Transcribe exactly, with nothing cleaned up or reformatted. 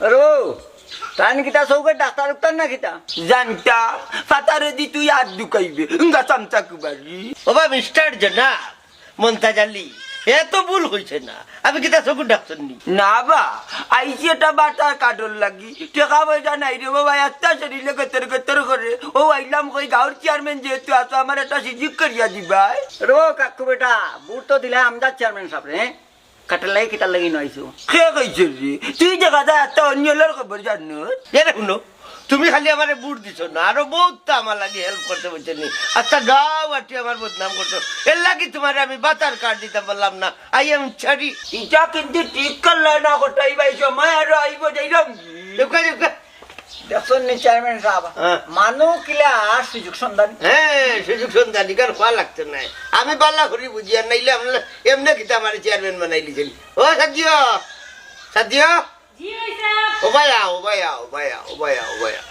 আরে ও, তান কিতা চউখর ডাক্তার উক্তার না কিতা? জানতা, ফাতারে দি তুই আর দুকাইবে, ইঙ্গা চামচা কুবারি। ওবা মিস্টার জনাব, মন্তাজ আলী, এ তো ভুল কইছে না। আমি কিতা চউখর ডাক্তার নি? না বা, আইছি এটা বাতার কার্ডর লাগি। টেকা পয়সা নাই রে বাবা, একটা শরীরে গেতর গেতর করে। ও আইলাম কই, গাঁওর চেয়ারম্যান যেহেতু আছো, আমার একটা সুযোগ করিয়া দিবায়। রো কাকু বেটা, ভোট তো দিলা আমরার চেয়ারম্যান সাবরে, হ্যাঁ? কাটার লাগি কিতার লাগি নু আইছো? কে কইছে রে? তুই দেখা যায় একটা অনিয়লর খবর জানো? এরে হুনো, তুমি খালি আমারে ভোট দিছো না, আরো বউততা আমার লাগি হেল্প করছো, বুঝছো নি? আচ্ছা, গাঁও আটি আমার বদনাম করছো, এর লাগি তুমারে আমি বাতার কার্ড দিতাম পারলাম না। I am sorry. ইটা কিন্তু ঠিক করলে না, কটাই ভাই, সময় আরো আইবো, যাইলাম। দেখো, দেখো। দেখছইন নি চেয়ারম্যান সাব, হ্যাঁ। মানুষ কিলা সুযোগ সন্ধান। হ্যাঁ, সুযোগ সন্ধান, ইখান কওয়া লাগতো নায়। আমি বালা করি বুঝি, আর নাইলে আমরা এমনে কিতা আমারে চেয়ারম্যান বানাইলিছেন। ও সাদিও, সাদিও। জি ভাই সাহেব। ও ভাই আও, ও ভাই আও, ও ভাই আও, ও ভাই আও, ও ভাই আও।